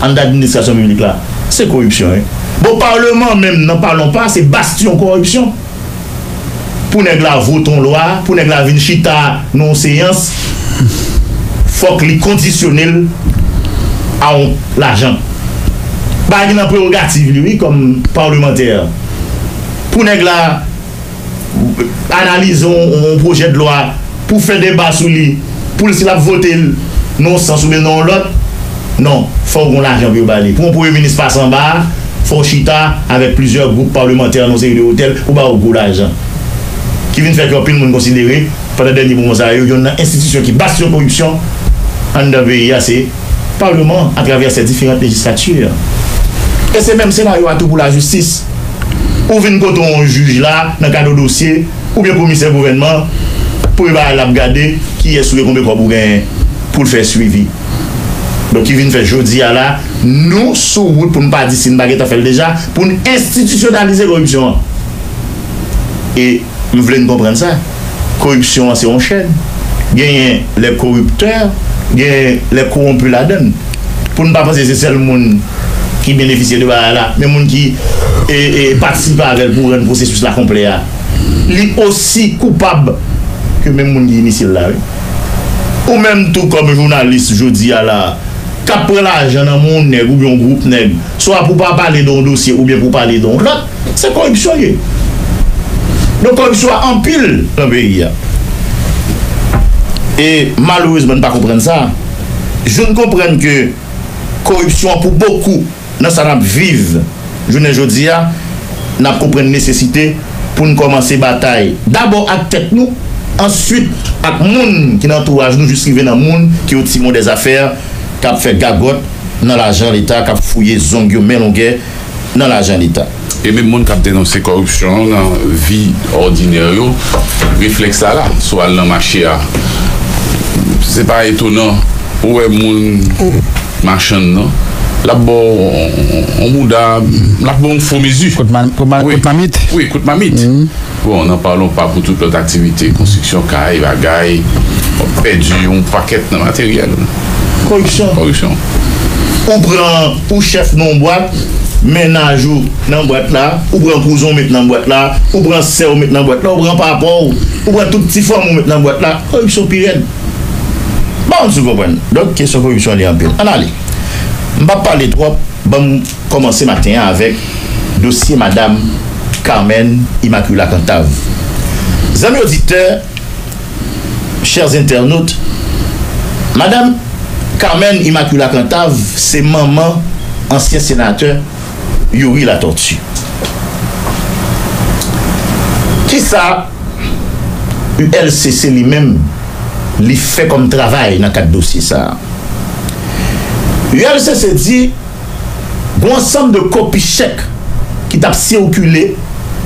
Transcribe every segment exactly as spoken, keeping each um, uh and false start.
anndan administrasyon piblik la, se koripsyon, wi. Bon, palman menm nan Palon pa, se bastyon koripsyon. Pou nèg la vote yon lwa, pou nèg la vin chita nan yon seyans, fòk li kondisyone l a yon lajan. Bagay nan prerogativ li, wi, kòm palmantè. Pou nèg la analize yon, yon pwojè de lwa, pou fè deba sou li, pou l si l ap vote l nan yon sans oubyen nan yon lòt, non, fò w gen yon lajan pou yo ba li. Pou yon premye minis pase anba a, fò w chita avèk plizyè gwoup palmantè nan yon seri de otèl pou ba yo gwo lajan. Ki vin fè ke anpil moun konsidere, pandan dènye moman sa yo, youn nan enstitisyon ki bastyon koripsyon anndan peyi a, se palman an, atravè ses différentes législatures. E se menm senaryo a tou pou lajistis. Ou vin kote yon jij la, nan kad yon dosye, oubyen komisè gouvènman, premye bagay l ap gade, kiyès ou ye, konbyen kòb ou genyen pou l fè swivi. Donk, ki vin fè jodi a la, nou sou wout pou n pa di si n pa gentan fè l deja, pou n enstitisyonalize koripsyon an. E m vle n konprann sa. Koripsyon an se yon chèn. Genyen les corrupteurs, genyen les corrompus ladan l. Pou n pa panse se sèl moun ki benefisye de bagay la, men moun ki e, e, patisipe avè l pou rann pwosesis la konplè a, li osi koupab ke menm moun ki inisye l la, wi. Ou menm tou kòm jounalis jodi a la, k ap pran lajan nan men yon nèg oubyen yon gwoup nèg, swa pou pa pale de yon dosye oubyen pou pale de yon lòt, se koripsyon l ye. Donk, koripsyon an anpil nan peyi a. E malerezman, n pa konprann sa. Jou n konprann ke koripsyon an pou bokou nan sa n ap viv jounen jodi a, n ap konprann nesesite pou n kòmanse batay dabò ak tèt nou, answit ak moun ki nan antouraj nou, jis rive nan moun ki yo timon dèzafè, k ap fè gagòt nan lajan Leta, k ap fouye zong yo men longè nan lajan Leta. E menm moun k ap denonse kòripsyon an nan vi òdinè yo, reflèks la la, si w al nan mache a, se pa etonan ou wè moun machann nan, l ap ba w on, on, on mouda, l ap ba w yon fo mezi. Kout ma-, kout ma-, Wi. Kout mamit. Wi, kout mamit. Bon, nan palon pa pou tout lòt aktivite, konstriksyon kay, bagay, w ap pèdi yon pakèt nan materyèl. Koripsyon. Koripsyon. Ou pran, ou chèf nan yon bwat, mennaj ou nan bwat la, ou pran kouzen w met nan bwat la, ou pran sè w met nan bwat la, ou pran papa w, ou pran tout ti fanmi w met nan bwat la, koripsyon pi rèd. Bon, si w konprann. Donk, kesyon koripsyon li anpil. Ann ale. M p ap pale twòp, ban m kòmanse maten an avèk dosye madam Carmen Immaculata Cantave. Zanmi oditè, chers internautes, madam Carmen Immaculata Cantave se manman ansyen senatè Youri Latortue. Kisa U L C C li menm li fè kòm travay nan kad dosye sa a? U L C C di gon ansanm de kopi chèk ki t ap sikile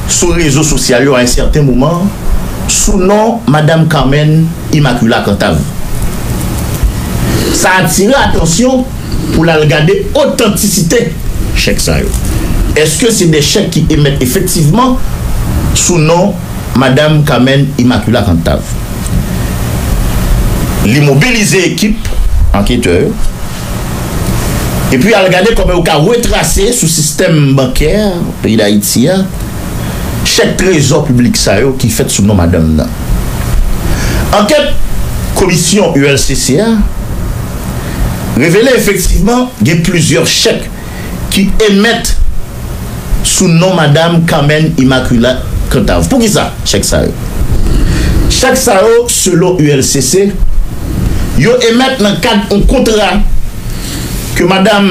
sou rezo sosyal yo a yon sèten moman sou non madam Carmen Immaculata Cantave. Sa atire atansyon pou l al gade otantisite chèk sa yo. Èske se de chèk ki emèt efektivman sou non madam Carmen Immaculata Cantave? Li mobilize ekip anketè yo, epi al gade kòman yo ka retrase sou sistèm bankè peyi Dayiti a chèk trezò piblik sa yo ki fèt sou non madanm nan. Ankèt komisyon U L C C a revele efektivman gen plizyè chèk ki emèt sou non madam Carmen Immaculata Cantave. Poukisa chèk sa yo? Chèk sa yo, selon U L C C, yo emèt nan kad yon kontra ke madam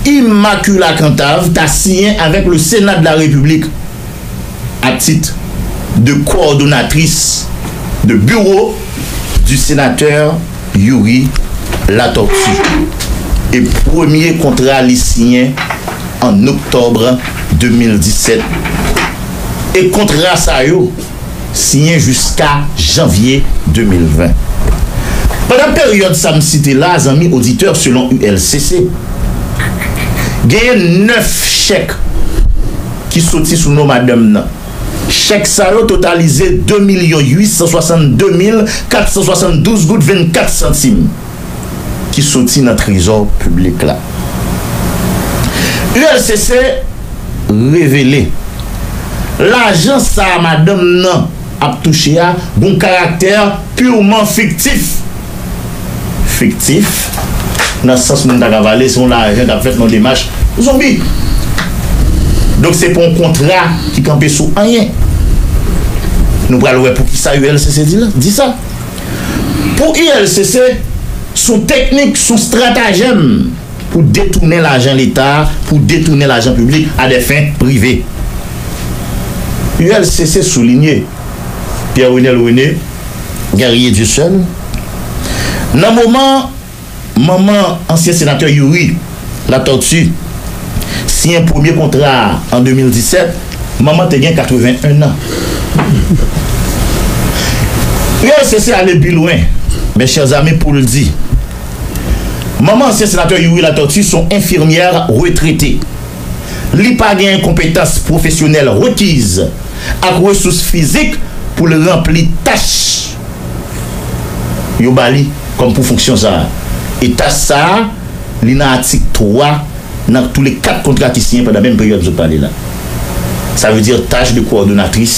Immaculata Cantave ta siyen avèk le Sénat de la République à titre de coordonnatrice de bureau du sénateur Youri Latortue. E premye kontra li siyen an oktòb de mil disèt. E kontra sa yo siyen jiska janvye de mil ven. Pandan peryòd sa m site la, zanmi oditè, selon U L C C, genyen nèf chèk ki soti sou non madanm nan. Chèk sa yo totalize de milyon uit san swasannde mil kat san swasanndouz goud vennkat santim ki soti nan trezò piblik la. U L C C revele, lajan sa a madanm nan ap touche a gon karaktè piman fiktif. Fiktif, nan sans moun ta ka pale, se yon lajan k ap fèt nan yon demach zonbi. Donk, se pa yon kontra ki kanpe sou anyen. Nou pral wè poukisa U L C C di la, di sa. Pou U L C C, se yon teknik, se yon estratajèm pou detounen lajan Leta, pou detounen lajan piblik a dè fen prive. U L C C soulinye, Pierre Renel René, Guerrier Dieuseul, nan moman manman ansyen senatè Youri Latortue siyen premye kontra a an de mil disèt, manman te gen katreven en an. U L C C ale pi lwen, mes chers amis, pou l di, manman ansyen senatè Youri Latortue se yon enfimyè retrete. Li pa gen konpetans pwofesyonèl rekiz ak resous fizik pou l ranpli tach yo ba li kòm pou fonksyon sa a. E tach sa a, li nan atik twa nan toulèkat kontra ki siyen pandan menm peryòd m sot pale la. Sa vle di tach de kowòdonatris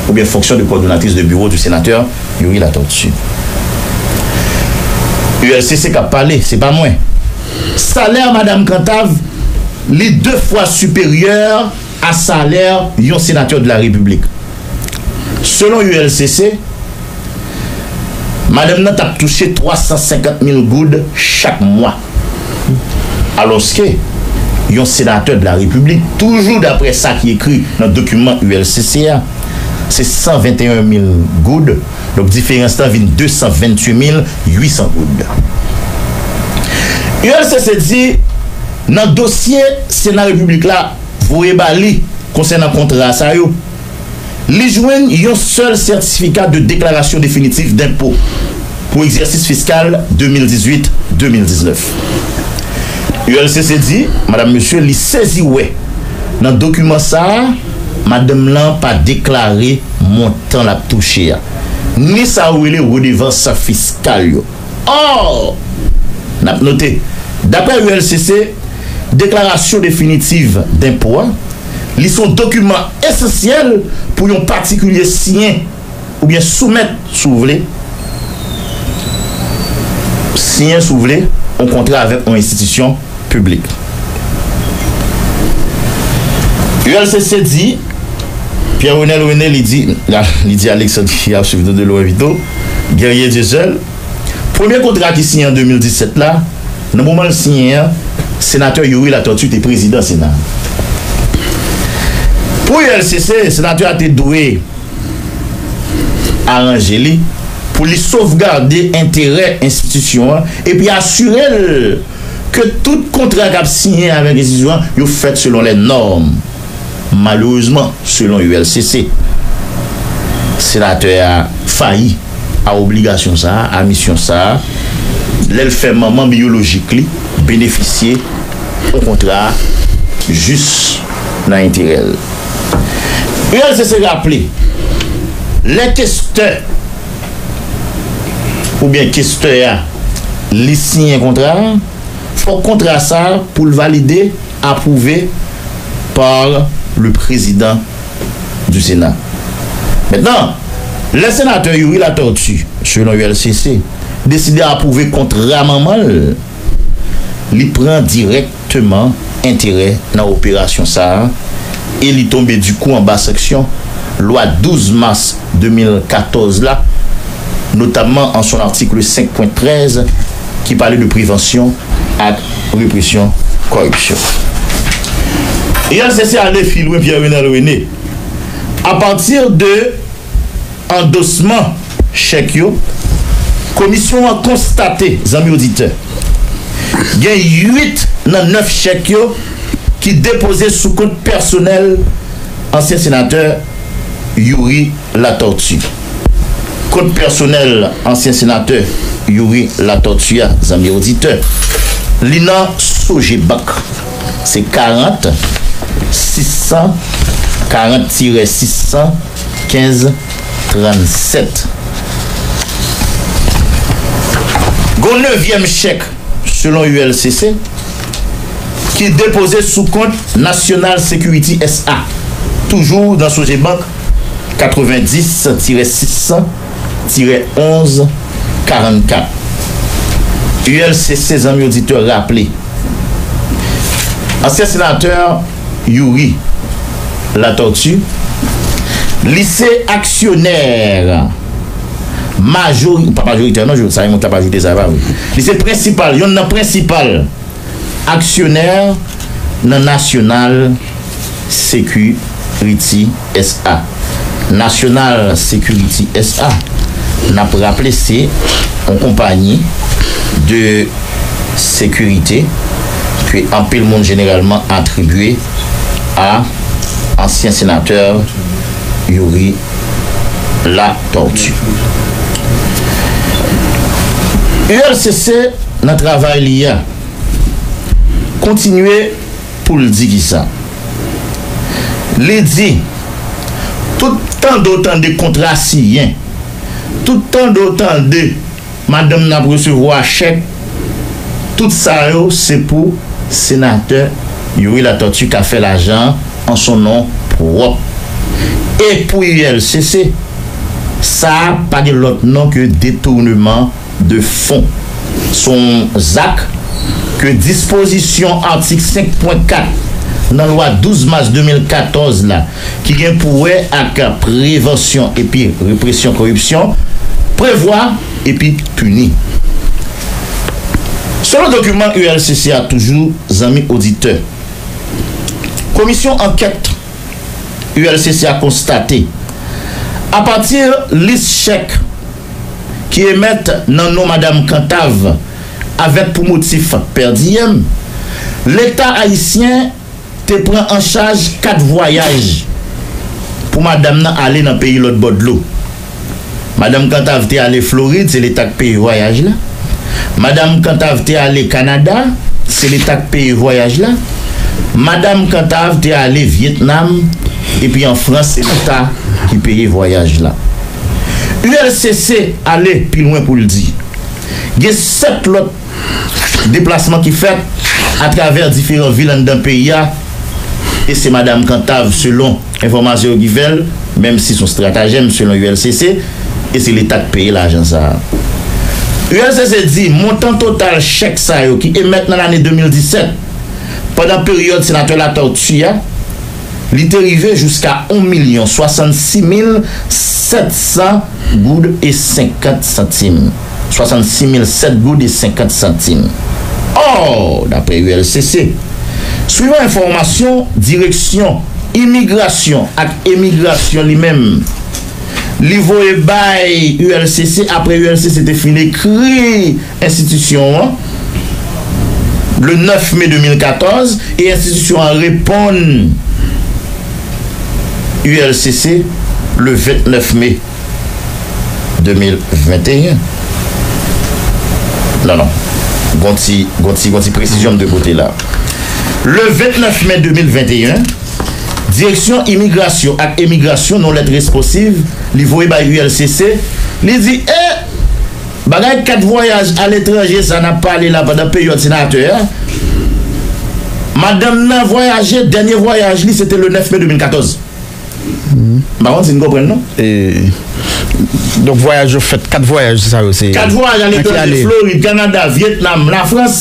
oubyen fonksyon de kowòdonatris de biwo di senatè Youri Latortue. U L C C k ap pale, se pa mwen. Salè madam Cantave, li de fwa siperyè a salè yon senatè de la Repiblik. Selon U L C C, madanm nan t ap touche twa san senkant mil goud chak mwa. Alòske, yon senatè de la Repiblik, toujou daprè sa ki ekri nan dokiman U L C C a, se san venteyen mil goud, donk diferans lan vin de san venntuit mil uit san goud. U L C C di, nan dosye Sena Repiblik la voye ba li konsènan kontra sa yo, li jwenn yon sèl sètifika de deklarasyon definitif denpo pou egzèsis fiskal de mil dizuit de mil diznèf. U L C C di, madam, mesye, li sezi wè nan dokiman sa a, madanm lan pa deklare montan l ap touche a, ni sa yo rele redevans fiskal yo. Or, n ap note, daprè U L C C, deklarasyon definitif denpo a, li se yon dokiman esansyèl pou yon patikilye siyen oubyen soumèt, si w vle, siyen, si w vle, yon kontra avèk yon enstitisyon piblik. U L C C di, Pierre Renel René, li di, li di Alexandre ki ap swiv nou de lwen pito, Guerrier Dieuseul, premye kontra ki siyen an de mil disèt la, nan moman l siyen an, senatè Youri Latortue te prezidan Sena. Pou U L C C, senatè a te dwe aranje li pou li sovgade enterè enstitisyon an epi asire l ke tout kontra k ap siyen avèk enstitisyon an, yo fèt selon lè nòm. Malerezman, selon U L C C, senatè a fayi a obligasyon sa a, a misyon sa a, lè l fè manman biyolojik li benefisye yon kontra jis nan enterè l. U L C C raple, lè kestè oubyen kestè a, li siyen kontra a, fòk kontra sa a pou l valide, apwouve par le président du Sénat. Mentnan, lè senatè Youri Latortue, selon U L C C, deside apwouve kontra manman l, li pran dirèkteman enterè nan operasyon sa a e li tonbe dikou anba sanksyon lwa douz mas de mil katòz la, notamman an son article cinq point treize ki pale de prevansyon ak represyon kòripsyon. U L C C ale pi lwen, Pierre Renel René. Apati de andosman chèk yo, komisyon an konstate, zanmi oditè, gen uit nan nèf chèk yo ki depoze sou kont pèsonèl ansyen senatè Youri Latortue. Kont pèsonèl ansyen senatè Youri Latortue a, zanmi oditè, li nan Sogebank. Se karant, sis san, karant tirè sis san kenz, trannsèt. Gon nevyèm chèk, selon U L C C, ki depoze sou kont National Security S A, toujou nan Sogebank, katrevendis tirè sis tirè onz karannkat. U L C C, zanmi oditè, raple, ansyen senatè Youri Latortue, li se aksyonè majori-, pa majoritè non, sa yon moun k ap ajoute sa, pa vre. Li se prensipal, yonn nan prensipal aksyonè nan National Security S A. National Security S A, n ap raple, se yon konpayi de sekirite ke anpil moun jeneralman atribye a ansyen senatè Youri Latortue. U L C C, nan travay li a, kontinye pou l di kisa? Li di, tout tande w tande kontra siyen, tout tande w tande madanm nan ap resevwa chèk, tout sa yo se pou senatè Youri Latortue ka fè lajan an son non pwòp. E pou U L C C, sa a pa gen lòt non ke detournement de fonds. Se yon zak ke dispozisyon atik senk pwen kat nan lwa douz mas de mil katòz la, ki gen pou wè ak prevansyon epi represyon koripsyon, prevwa epi pini. Selon dokiman U L C C a toujou, zanmi oditè, komisyon ankèt U L C C a konstate, apati lis chèk ki emèt nan non madanm Cantave avèk pou motif per diem, Leta ayisyen te pran an chaj kat vwayaj pou madanm nan ale nan peyi lòt bò dlo. Madanm Cantave te ale Florid, se Leta k peye vwayaj la. Madanm Cantave te ale Kanada, se Leta k peye vwayaj la. Madanm Cantave te ale Vyetnam, epi an Frans, se Leta ki peye vwayaj la. U L C C ale pi lwen pou l di, gen sèt lòt deplasman ki fèt atravè diferan vil anndan peyi a, e se madanm Cantave, selon enfòmasyon yo ki fè l, menm si se yon estratejèm selon U L C C, e se Leta k peye lajan sa a. U L C C di montan total chèk sa yo ki emèt nan lane de mil disèt, pandan peryòd senatè Latortue a, li te rive jiska yon milyon swasannsis mil sèt san goud e senkant santim. Swasannsis mil sèt goud e senkant santim. Ò, daprè U L C C, swivan enfòmasyon Direksyon Imigrasyon ak Emigrasyon li menm, li voye bay U L C C apre U L C C te fin ekri enstitisyon an le nèf me de mil katòz, e enstitisyon an reponn U L C C le vennèf me de mil venteyen. Non, non. Gon ti, gon ti, gon ti presizyon m dwe pote la. Le vennèf me de mil venteyen, Direksyon Imigrasyon ak Emigrasyon, nan lèt responsiv li voye bay U L C C, li di, e, bagay kat vwayaj aletranje sa n ap pale la pandan peryòd senatè a, madanm nan vwayaje, dènye vwayaj li, se te le nèf me de mil katòz. M pa konn si n konprann, non? E, donk, vwayaj yo fèt, kat vwayaj sa yo, se kat vwayaj aletranje, Florid, Kanada, Vyetnam, Lafrans.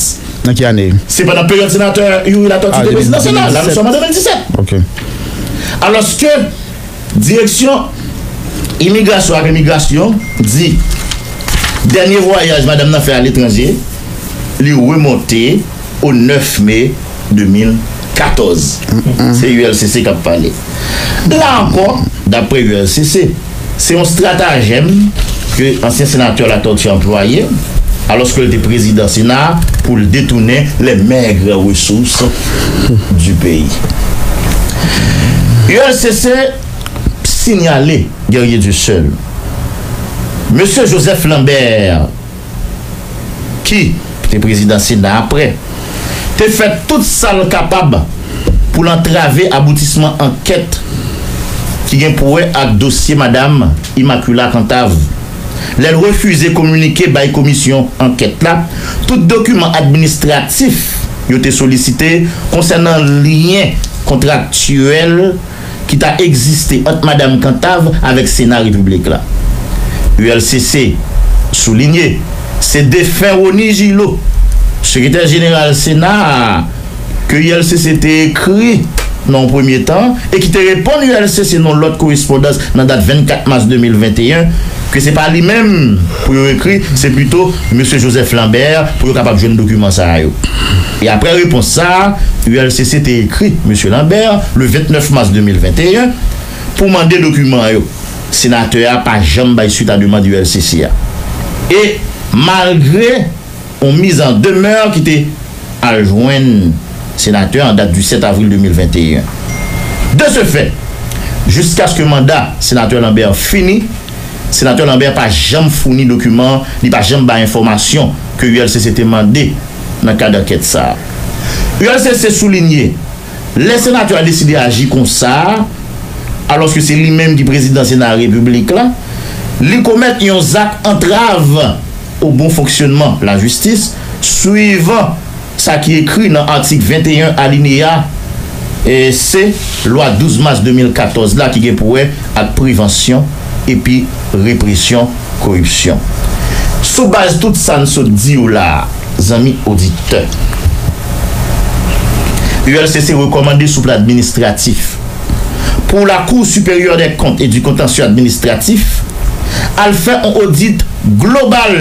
Nan ki ane? Se pandan peryòd senatè Youri Latortue te prezidan Sena, la nou sòm an de mil disèt. Ok. Alòske Direksyon Imigrasyon ak Emigrasyon di dènye vwayaj madanm nan fè aletranje, li remonte o nèf me de mil katòz. Se U L C C k ap pale. La ankò, daprè U L C C, se yon estratejèm ke ansyen senatè Latortue anplwaye, alòske l te prezidan Sena a, pou l detounen les maigres ressources du pays. U L C C sinyale Guerrier Dieuseul, Mesye Joseph Lambert, ki te prezidan Sena apre, te fè tout sa l kapab pou l antrave aboutisman ankèt ki gen pou wè ak dosye madanm Immaculata Cantave, lè l refize kominike bay komisyon ankèt la tout dokiman administratif yo te solisite konsènan lyen kontraktyèl ki ta egziste ant Madanm Cantave avèk Sena Repiblik la. U L C C soulinye, se defen Rony Gillot, sekretè jeneral Sena a, ke U L C C te ekri nan yon premye tan e ki te reponn U L C C nan yon lòt korespondans nan dat vennkat mas de mil venteyen, ke se pa li menm pou yo ekri, se pito mesye Joseph Lambert pou yo kapab jwenn dokiman sa a yo. E apre repons sa a, U L C C te ekri mesye Lambert le vennèf mas de mil venteyen pou mande dokiman yo. Senatè a pa janm bay swit a demann U L C C a. E malgre yon mizandemè ki te al jwenn senatè an dat di sèt avril de mil venteyen. De ce fait, jiskaske manda senatè Lambert fini, senatè Lambert pa janm founi dokiman, li pa janm bay enfòmasyon ke U L C C te mande nan kad ankèt sa a. U L C C soulinye, lè senatè a deside aji konsa, alòske se li menm ki prezidan Sena Repiblik la, li komèt yon zak antrav o bon fonksyonnman lajistis, swivan sa ki ekri nan atik venteyen alineya, e, C, lwa douz mas de mil katòz la ki gen pou wè ak prevansyon epi represyon koripsyon. Sou baz tout sa n sot di yo la a, zanmi oditè, U L C C rekòmande sou plan administratif pou la Cour supérieure des comptes et du contentieux administratif al fè yon odit global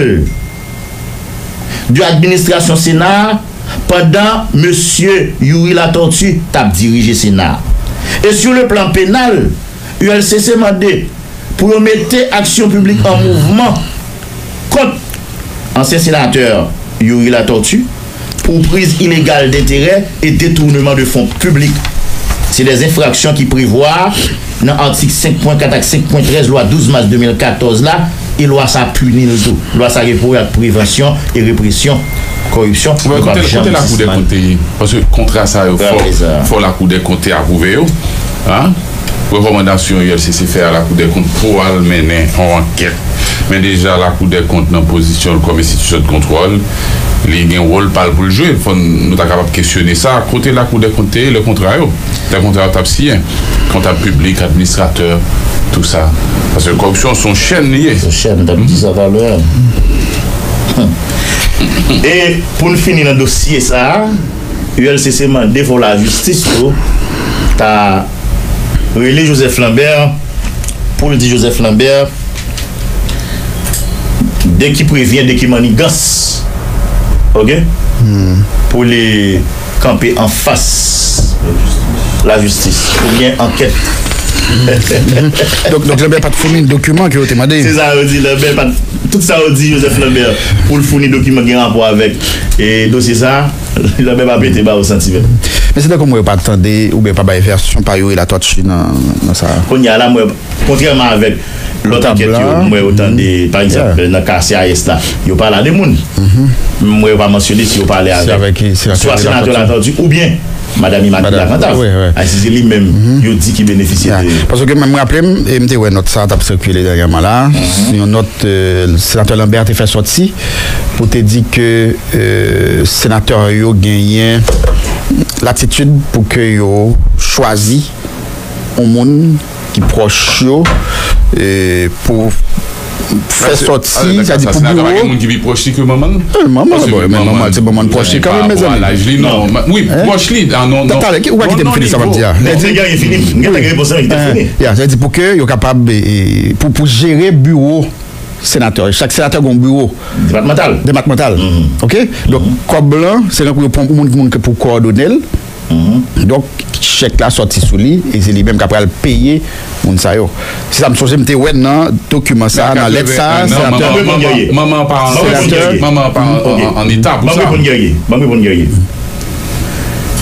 de administrasyon Sena a pandan mesye Youri Latortue t ap dirije Sena a. E sur le plan pénal, U L C C mande pou yo mete aksyon piblik an mouvman kont ansyen senatè Youri Latortue pour prise illégale d'intérêts et détournement de fonds publics. Se de enfraksyon ki prevwa nan atik senk pwen kat ak senk pwen trèz lwa douz mas de mil katòz la, e lwa sa pini l tou. Lwa sa gen pou wè ak prevansyon e represyon koripsyon. Bon, kote, kote Lakou dè Kont te ye? Paske kontra sa yo, fò, fò Lakou dè Kont te apwouve yo. Hein? Rekòmandasyon U L C C fè a Lakou dè Kont pou al mennen yon ankèt. Men deja Lakou dè Kont nan pozisyon l kòm enstitisyon de kontwòl, li gen wòl pa l pou l jwe. Fò n, nou ta kapab kesyone sa. Kote Lakou dè Kont te ye lè kontra yo? Lè kontra yo t ap siyen. Kontab piblik, administratè, tou sa. Paske kòripsyon se yon chèn li ye. Se yon chèn, m t ap di sa talè. E pou n fini nan dosye sa a, U L C C mande fò lajistis tou ta rele Joseph Lambert pou l di Joseph Lambert de qui prévient, de qui manigance. OK? Pou li kanpe anfas lajistis oubyen ankèt. Donk, donk Lambert pa t founi dokiman ke yo te mande. Se sa yo di, Lambert pa t, tout sa yo di Joseph Lambert pou l founi dokiman ki gen rapò avèk, e, dosye sa a, Lambert pa pete ba yo santi menm. Men se tankou mwen yo pa tande oubyen pa bay vèsyon pa Youri Latortue nan, nan sa a. Kounye a la, mwen, kontrèman avèk lòt ankèt yo, mwen yo tande, pa egzanp, nan ka C I S la, yo pale a de moun. Mwen yo pa mansyone si yo pale avèk swa senatè Latortue oubyen Madanm Immaculée Lacanthave. Wi, wi. A, si se li menm, yo di ki benefisye de. Paske menm m raple m, e m te wè nòt sa t ap sikile dènyèman la. Yon nòt, e, senatè Lambert te fè sòti pou te di ke, e, senatè yo genyen latitid pou ke yo chwazi yon moun ki pwòch yo, e, pou fè sòti, sa di pou biwo. Gen moun ki pi pwòch li ke manman l? E, manman l, bon, men manman l, se manman l pwòch li kanmenm, mezanmi. Laj li, non. Wi, pwòch li, a, non, non. Talè, ou pa kite m fini sa m ap di a. Non, non, non. Li di, m gentan gen repons lan, li te fini. Ya, sa di pou ke yo kapab, e, e, pou, pou jere biwo senatè. Chak senatè gen yon biwo depatmantal. Depatmantal. OK? Donk, kòb lan, se pou yo pran moun, moun pou kowòdone l. Donk, chèk la sòti sou li, e se li menm k ap pral peye moun sa yo. Se sa m sonje m te wè nan dokiman sa, nan lèt sa, senatè. Manman pa an eta pou sa. Ban m reponn Guerrier. Ban m reponn Guerrier.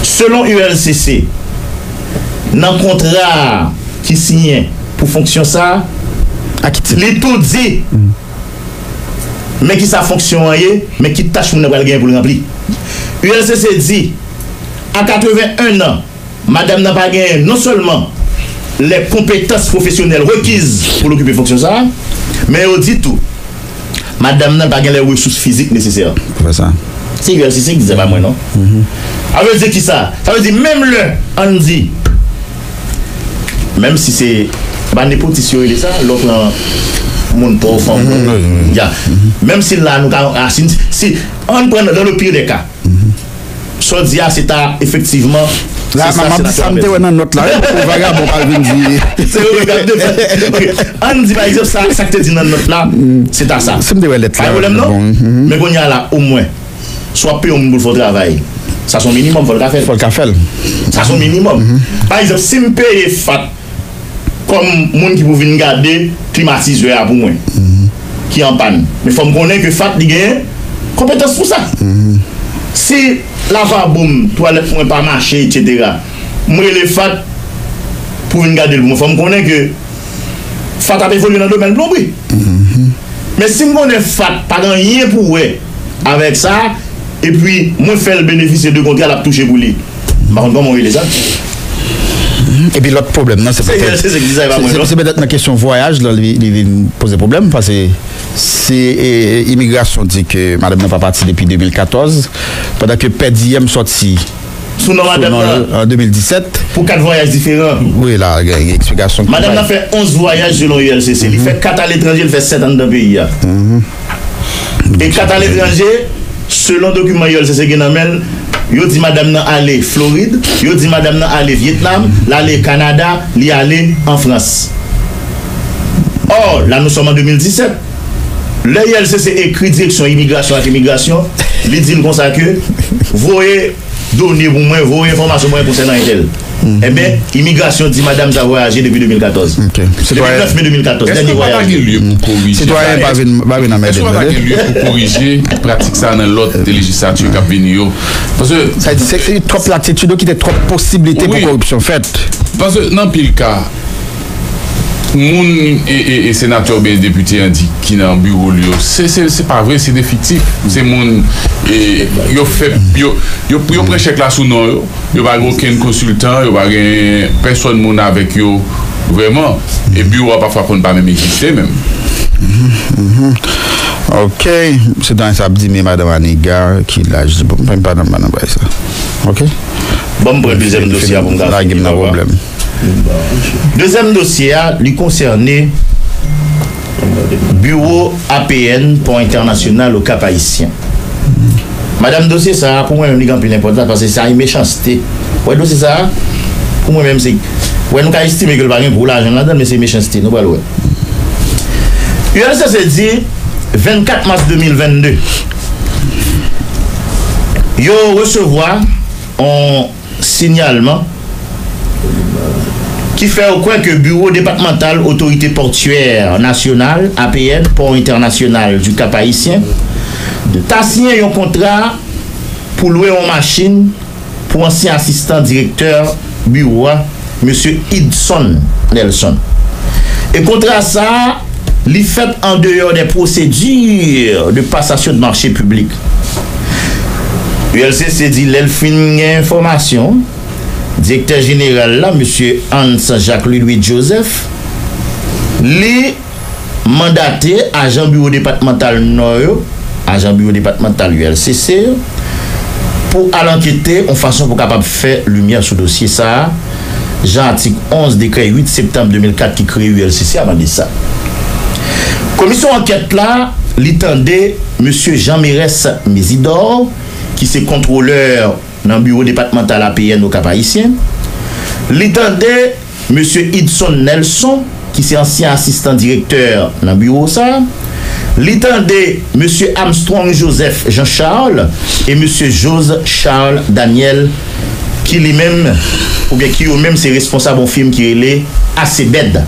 Selon U L C C, nan kontra ki siyen pou fonksyon sa a, li tou di. Men ki sa fonksyon an ye, men ki tach moun nan pral genyen pou l ranpli. U L C C di, à quatre-vingt-un ans, madanm nan pa genyen non sèlman les compétences professionnelles requises pou l okipe fonksyon sa a, men yo di tou, madanm nan pa gen les ressources physiques nécessaires pou fè sa. se U L C C ki di sa, pa mwen non. Sa vle di kisa? Sa vle di menm lè, ann di, menm si se, pa nepotis yo rele sa, lè w pran moun pòv, fanm, ya. Menm si la nou ka, ah, si, si, ann pran dans le pire des cas. Sa w di a, se ta efektivman, se sa, se sa m te wè nan nòt la, wi, pou vagabon pa vin di. Se yo k ap defann. Ok. Ann di pa egzanp sa, sa k te di nan nòt la, se ta sa. Si m te wè lèt la, pa gen pwoblèm non. Men kounye a la, omwen, si w ap peye yon moun pou l fè yon travay, sa se yon minimòm, fò l ka fè l. Fò l ka fè l. Sa se yon minimòm. Pa egzanp, si m peye Fat kòm moun ki pou vin gade klimatizè a pou mwen, ki an pàn. Men fò m konnen ke Fat li gen konpetans pou sa. Si lavabo m, twalèt mwen pa mache, etsetera, m rele Fat pou vin gade l pou mwen, fò m konnen ke Fat ap evolye nan domèn plonbri. Men si m konnen Fat pa gen anyen pou wè avèk sa, epi mwen fè l benefisye de kontra l ap touche pou li, m pa konn kòman w rele sa. Epi lòt pwoblèm nan, se petèt, se petèt nan kesyon vwayaj lan li, li vin poze pwoblèm, paske si, e, imigrasyon di ke madanm nan pa pati depi de mil katòz, pandan ke Pè Diyèm sòti sou non madanm nan an de mil disèt. Pou kat vwayaj diferan. Wi, la, gen, gen eksplikasyon. Madanm nan fè onz vwayaj selon U L C C. Li fè kat aletranje, li fè sèt anndan peyi a. E kat aletranje, selon dokiman U L C C gen nan men l, yo di madanm nan ale Florid, yo di madanm nan ale Vyetnam, l ale Kanada, li ale an Frans. Or, là nous sommes en de mil disèt, lè U L C C ekri direksyon imigrasyon ak imigrasyon, li di l konsa ke voye done pou mwen, voye enfòmasyon pou mwen konsènan entèl. Enben, imigrasyon di madanm sa vwayaje depi de mil katòz. Ok. Depi nèf me de mil katòz, dènye vwayaj li. Sitwayen pa vin, pa vin anmède nou. Èske pa ta gen lye pou korije pratik sa nan lòt lejislati k ap vini yo? Paske sa di se, se twòp latitid yo kite twòp posiblite pou koripsyon fèt. Paske nan anpil ka, moun e, e, e senatè oubyen depite an di ki nan biwo l yo, se, se, se pa vre, se de fiktif. Se moun, e, yo fè, yo, yo, yo pran chèk la sou non yo, yo pa gen okenn konsiltan, yo pa gen pèsòn moun avèk yo vrèman. E biwo a pafwa konn pa menm egziste menm. Ok, se dan sa ap di, men madanm Aniga, ki laj, bon, pa nan, pa nan bagay sa. Ok? Bon, m pran dezyèm dosye a pou m ka lage m nan pwoblèm. Dezyèm dosye a, li konsène biwo A P N Pò Entènasyonal o Kap Ayisyen. Madanm, dosye sa a, pou mwen menm, li gen anpil enpòtans paske sa yon mechanste. Wè dosye sa a, pou mwen menm, se, wè nou ka estime ke l pa gen gwo lajan ladan l, men se mechanste, nou pral wè. U L C C di, vennkat mas de mil vennde, yo resevwa yon siyalman ki fè yo kwè ke Biwo Depatmantal Otorite Pòtyè Nasyonal, A P N, Port International du Cap-Haïtien, ta siyen yon kontra pou lwe yon machin pou ansyen asistan direktè biwo a, mesye Idson Nelson. E kontra sa a, li fèt an deyò dè pwosedi de pasasyon de mache piblik. U L C C di lè l fin gen enfòmasyon, direktè jeneral la, mesye Hans Jacques Ludwig Joseph, li mandate ajan biwo depatmantal Nò yo, ajan biwo depatmantal U L C C yo, pou al ankete yon fason pou kapab fè limyè sou dosye sa a, jan atik onz dekrè uit septanm de mil kat ki kreye U L C C a mande sa. Komisyon ankèt la, li tande mesye Jean Mérès Mésidor, ki se kontwolè nan biwo depatmantal A P N o Kap Ayisyen. Li tande mesye Idson Nelson, ki se ansyen asistan direktè nan biwo sa a. Li tande mesye Armstrong Joseph Jean Charles e mesye Jose Charles Daniel, ki li menm, oubyen ki yo menm se responsab yon fim ki rele Asebed.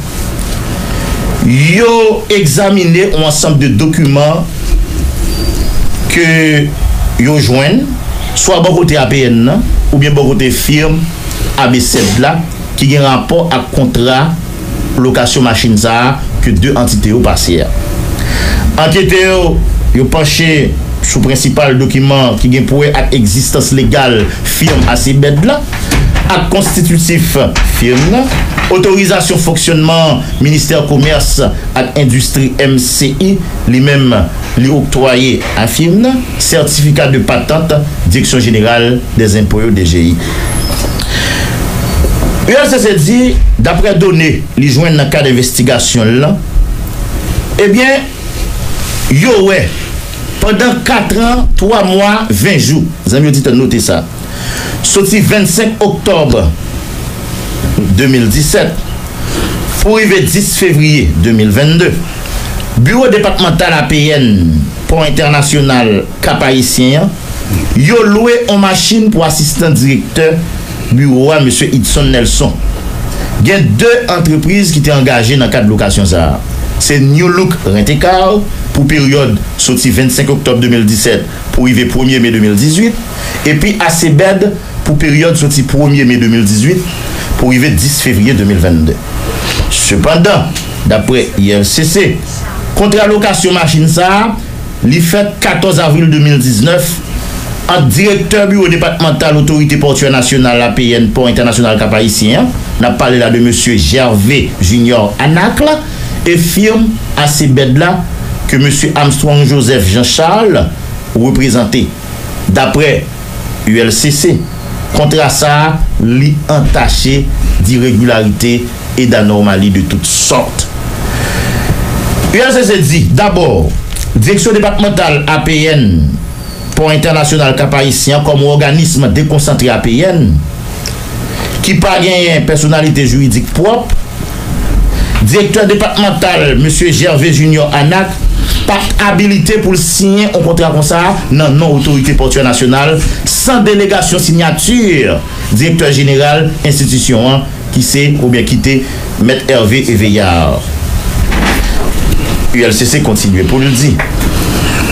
Yo egzamine yon ansanm de dokiman ke yo jwenn, swa bò kote A P N nan, oubyen bò kote fim Abesèd la, ki gen rapò ak kontra lokasyon machin sa a ke de antite yo pase a. Anketè yo, yo panche sou prensipal dokiman ki gen pou wè ak egzistans legal fim Asebed la, Ak konstititif firm nan, otorizasyon fonksyònman Ministè Komès ak Endistri, M C I, li menm, li oktwaye a firm nan, sètifika de patant Direksyon Jeneral dèzenpo yo, D G I. U L C C di, daprè done li jwenn nan kad envestigasyon l lan, ebyen, yo wè, pandan kat an, twa mwa, ven jou, zanmi oditè, note sa, soti vennsenk oktòb de mil disèt pou rive dis fevriye de mil vennde, biwo depatmantal A P N Pò Entènasyonal Kap Ayisyen an, yo lwe yon machin pou asistan direktè biwo a, mesye Idson Nelson. Gen de antrepriz ki te angaje nan kad lokasyon sa a. Se New Look Rent-A-Car pou peryòd soti vennsenk oktòb de mil disèt pou rive premye me de mil dizuit, epi Acebed pou peryòd soti premye me de mil dizuit pou rive dis fevriye de mil vennde. Sepandan, daprè U L C C, kontra lokasyon machin sa a, li fèt katòz avril de mil diznèf ant direktè biwo depatmantal Otorite Pòtyè Nasyonal, A P N, Pò Entènasyonal Kap Ayisyen an, n ap pale la de mesye Gervais Junior Anacle, e firm Acebed la, ke mesye Armstrong Joseph Jean Charles reprezante. Daprè U L C C, kontra sa a, li antache diregilarite e danòmali de tout sòt. U L C C di, dabò, direksyon depatmantal A P N Pò Entènasyonal Kap Ayisyen an kòm yon òganis dekonsantre A P N, ki pa genyen pèsonalite jiridik pwòp, direktè depatmantal, mesye Gervais Junior Anacle, pa t abilite pou l siyen yon kontra konsa nan non Otorite Pòtyè Nasyonal, san delegasyon siyati direktè jeneral enstitisyon an, ki se, oubyen ki te, Mèt Hervé Eveillard. U L C C kontinye pou l di,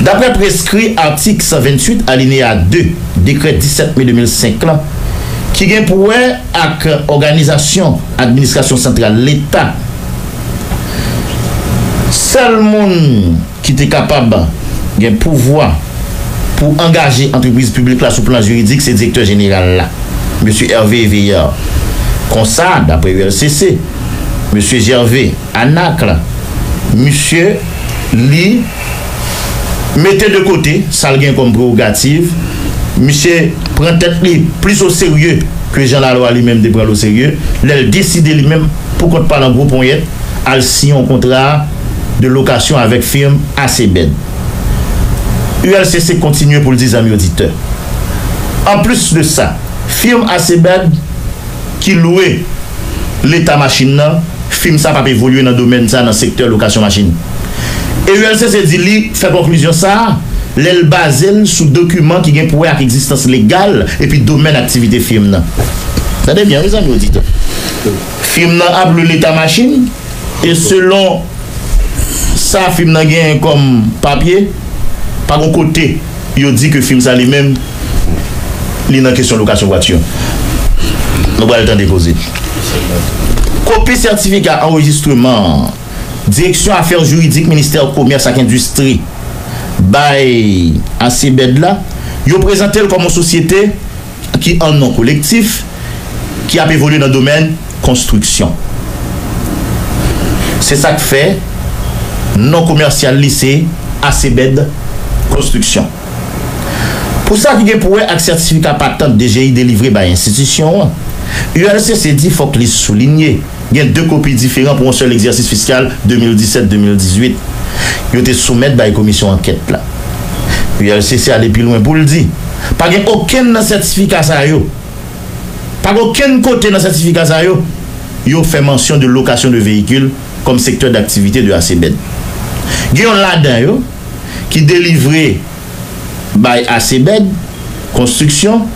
daprè preskri atik san venntuit, alineya de, dekrè disèt me de mil senk lan, ki gen pou wè ak òganizasyon administrasyon santral Leta, sèl moun ki te kapab gen pouvwa pou angaje antrepriz piblik la sou plan jiridik, se direktè jeneral la, mesye Hervé Eveillard. Konsa, daprè U L C C, mesye Gervais Anacle, misye, li mete de kote sa l gen kòm prewogativ, misye pran tèt li plis oserye ke jan lalwa li menm te pran l oserye, lè l deside li menm, pou kont pa l an gwo ponyèt, al siyen yon kontra de lokasyon avèk firm Acebed. U L C C kontinye pou l di, zanmi oditè, anplis de sa, firm Acebed ki lwe Leta machin nan, firm sa p ap evolye nan domèn sa, nan sektè lokasyon machin. E U L C C di li fè konklizyon sa a lè l baze l sou dokiman ki gen pou wè ak egzistans legal epi domèn aktivite firm nan. Tande byen, wi, zanmi oditè. Firm nan ap lwe Leta machin, e selon sa firm nan genyen kòm papye, pa gon kote yo di ke firm sa li menm, li nan kesyon lokasyon vwati. Nou pral tande koze. Kopi sètifika anrejistreman Direksyon Afè Jiridik Ministè Komès ak Endistri bay Acebed la, yo prezante l kòm yon sosyete ki an non kolektif, ki ap evolye nan domèn konstriksyon. Se sa k fè non komèsyal li se Acebed Konstriksyon. Pou sa ki gen pou wè ak sètifika patant D G I delivre bay enstitisyon an, U L C C di fòk li soulinye gen de kopi diferan pou yon sèl egzèsis fiskal de mil disèt de mil dizuit yo te soumèt bay komisyon ankèt la. U L C C ale pi lwen pou l di, pa gen okenn nan sètifika sa yo, pa gen okenn kote nan sètifika sa yo, yo fè mansyon de lokasyon de veyikil kòm sektè daktivite de Acebed. Gen yon ladan yo ki delivre bay Acebed Konstriksyon,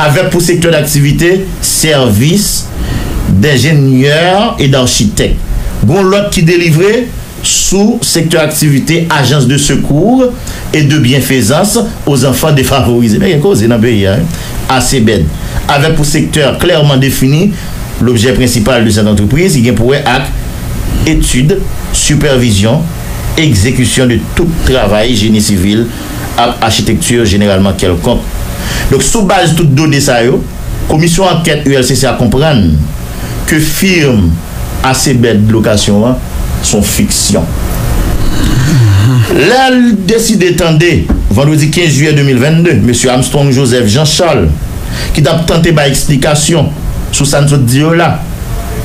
avèk pou sektè daktivite sèvis denjenyè e dachitèk. Gon lòt ki delivre sou sektè aktivite ajans de sekou e de byenfezans o zanfan defavorize. Men gen koze nan peyi a, wi. Acebed, avèk pou sektè klèman defini, lobjè prensipal de sèt antrepriz ki gen pou wè ak etid, sipèvizyon, egzekisyon de tout travay jeni sivil ak achitekti jeneralman kèlkonk. Donk, sou baz tout done sa yo, Komisyon ankèt U L C C a konprann ke fim Acebed Lokasyon an se yon fiksyon. Lè l deside tande, vandredi kenz jiyè de mil vennde, mesye Armstrong Joseph Jean Charles, ki t ap tante bay eksplikasyon sou sa n sot di yo la,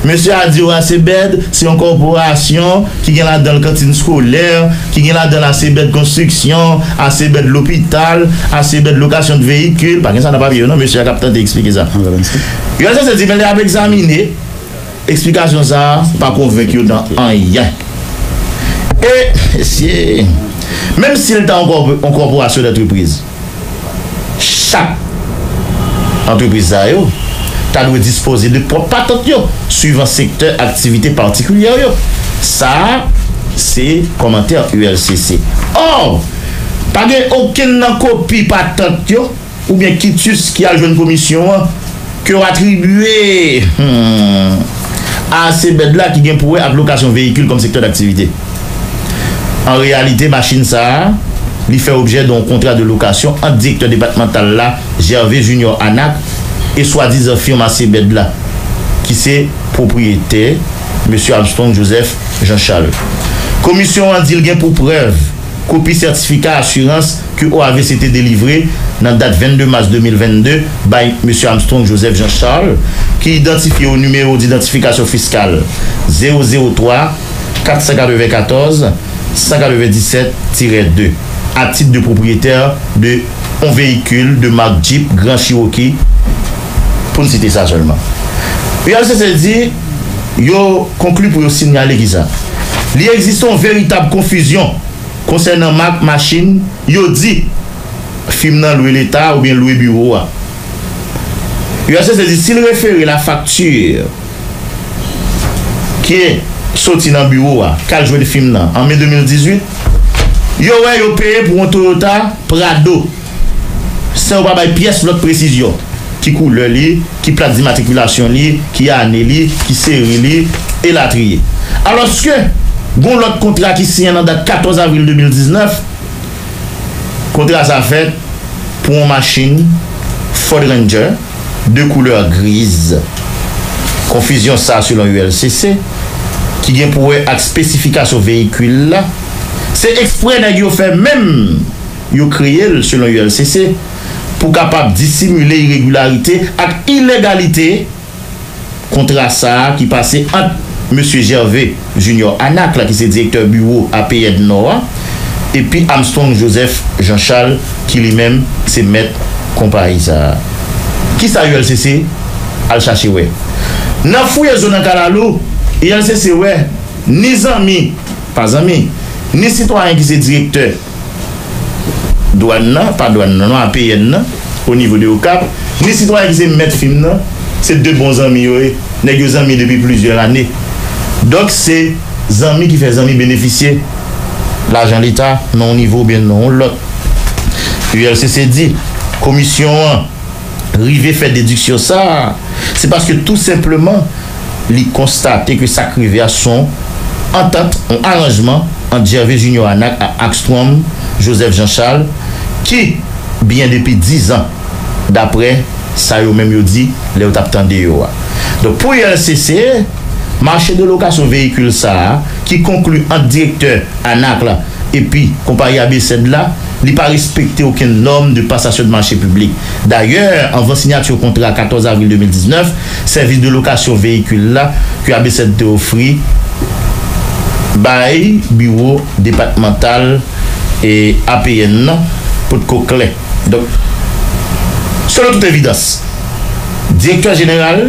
mesye a di yo Acebed se yon kòporasyon ki gen ladan l kantin eskolè, ki gen ladan l Acebed konstriksyon, Acebed lopital, Acebed lokasyon de veyikil. Pa gen sa nan papye yo non, mesye a k ap tante eksplike sa. U L C C di, men lè y ap egzamine, eksplikasyon sa a pa konvenk yo nan anyen. E, mesye, menm si l ta yon kòp-, yon kòporasyon dantrepriz, chak antrepriz sa yo ta dwe dispoze de pwòp patant yo, swivan sektè aktivite patikilyè yo. Sa a, se kòmantè U L C C. Ò, pa gen okenn nan kopi patant yo oubyen kitus ki al jwenn komisyon an ke yo atribye, hmm, a Acebed la ki gen pou wè ak lokasyon veyikil kòm sektè daktivite. An reyalite, machin sa a, li fè objè de yon kontra de lokasyon ant direktè depatmantal la, Gervais Junior Anac, e swadizan fim Acebed la, ki se pwopriyetè mesye Armstrong Joseph Jean Charles. Komisyon an di l gen pou prèv kopi sètifika asirans ke O A V C te delivre nan dat vennde mas de mil vennde bay mesye Armstrong Joseph Jean Charles, ki idantifye o nimewo didantifikasyon fiskal zewo zewo twa kat san katrevenkatòz san katrevenndisèt tirè de, a tit de pwopriyetè de yon veyikil de mak Jeep Grand Cherokee, pou n site sa sèlman. U L C C di, yo konkli pou yo sinyale kisa? Li egziste yon veritab konfizyon konsènan mak machin yo di fim nan lwe leta oubyen lwe biwo a. U L C C di, si l refere la facture ki soti nan biwo a, k al jwenn fim nan an me de mil dizuit, yo wè yo peye pou yon Toyota Prado, san yo pa bay pyès lòt presizyon, ki koulè li, ki plak dimatrikilasyon li, ki ane li, ki seri li, elatriye. Alòske, gon lòt kontra ki siyen nan dat katòz avril de mil diznèf, kontra sa fèt pou yon machin Ford Ranger de koulè griz. Konfizyon sa, selon U L C C, ki gen pou wè ak espesifikasyon veyikil la, se eksprè nèg yo fè menm, yo kreye l, selon U L C C, pou kapab disimile iregilarite ak ilegalite kontra sa a ki pase ant mesye Gervais Junior Anac la, ki se direktè biwo A P N Nò a, epi Armstrong Joseph Jean Charles, ki li menm se mèt konpayi sa a. Kisa U L C C al chache wè? Nan fouye zo nan kalalou, U L C C wè ni zanmi, pa zanmi, ni sitwayen ki se direktè dwàn nan, pa dwàn nan, non, A P N nan, o nivo de Okap, ni sitwayen ki se mèt fim nan, se de bon zanmi yo ye. Nèg yo zanmi depi plizyè lane. Donk, se zanmi ki fè zanmi benefisye lajan leta nan yon nivo oubyen nan yon lòt. U L C C di, komisyon an rive fè dediksyon sa a, se paske tou senpleman, li konstate ke sa k rive a se yon antant, yon aranjman ant Gervais Junior Anac ak Armstrong Joseph Jean Charles, ki byen depi dizan, daprè sa yo menm yo di lè yo t ap tande yo a. Donk, pou U L C C, mache de lokasyon veyikil sa a, ki konkli ant direktè Anac la epi konpayi A B Z la, li pa respekte okenn nòm de passation de marché public. Dayè, anvan siyati kontra katòz avril de mil diznèf, sèvis de lokasyon veyikil la ke A B Z te ofri bay biwo depatmantal e A P N nan potko klè. Donk, selon tout evidans, direktè jeneral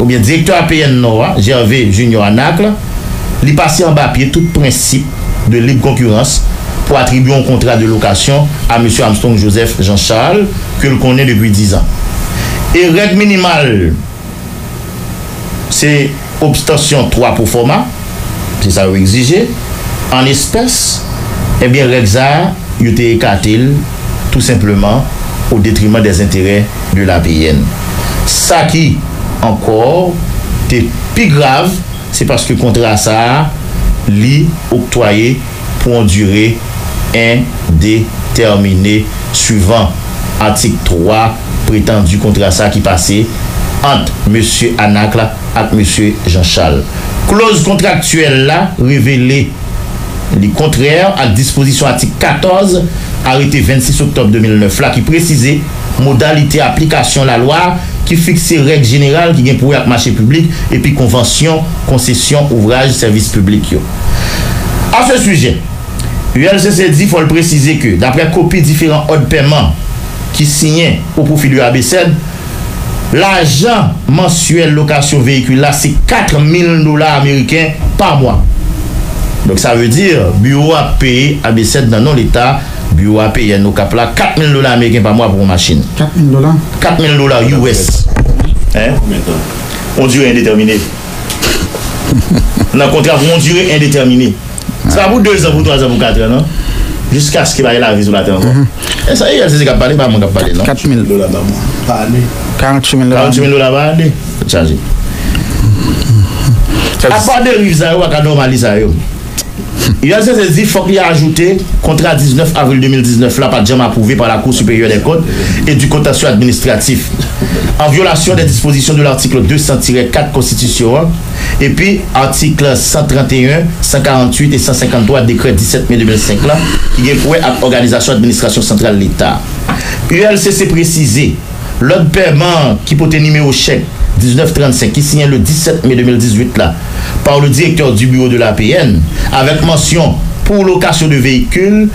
oubyen direktè A P N Nò a, Gervais Junior Anac la, li pase anba pye tout prensip de lib konkirans pou atribye yon kontra de lokasyon a mesye Armstrong Joseph Jean Charles, ke l konnen depi dizan. E règ minimal, se obstansyon twa pwofòma, se sa yo egzije, an espès, ebyen, règ sa a, yo te ekate l tou senpleman o detriman dè enterè de la P N. Sa ki ankò te pi grav, se paske kontra sa a, li oktwaye pou yon dire endetèmine swivan atik twa pretandi kontra sa ki pase ant mesye Anac la ak mesye Jean Charles. Kloz kontraktyèl la revele li kontrè ak dispozisyon atik katòz arete vennsis oktòb de mil nèf la ki presize modalite aplikasyon lalwa ki fikse règ jeneral ki gen pou wè ak mache piblik epi konvansyon konsesyon ouvraj sèvis piblik yo. A ce sujet, U L C C di fò l presize ke, daprè kopi diferan òd pèman ki siyen o pwofi de A B Z, lajan mansyèl lokasyon veyikil la se kat mil dola ameriken pa mwa. Donk, sa vle di, biwo a peye A B Z nan non Leta, biwo a peye N O C A P la kat mil dola ameriken pa mwa pou yon machin. Kat mil dola? Kat mil dola U S. Hein? On dire endetèmine. Nan kontra pou yon dire endetèmine. Se pa pou dezan, pou twazan, pou katran, non. Jiskaske pa gen lavi sou latè ankò. E sa, U L C C k ap pale, pa mwen k ap pale, non. Kat mil dola pa mwa. Pa ane. Karanntuit mil dola. Karanntuit mil dola pa ane. Chaje. Apa deriv sa yo, pa ka nòmalize sa yo. U L C C di fòk li ajoute kontra diznèf avril de mil diznèf la pa t janm apwouve pa la Cour supérieure des comptes et du contentieux administratif, en violation des dispositions de l'article deux cents tiret quatre konstitisyon an, epi atik san trannteyen, san karanntuit e san senkanntwa dekrè disèt me de mil senk la, ki gen pou wè ak òganizasyon administrasyon santral Leta. U L C C presize, lòd pèman ki pote nimewo chèk diznèf trannsenk ki siyen le disèt me de mil dizuit la par le directeur du bureau de l'A P N, avèk mansyon pour location de véhicules,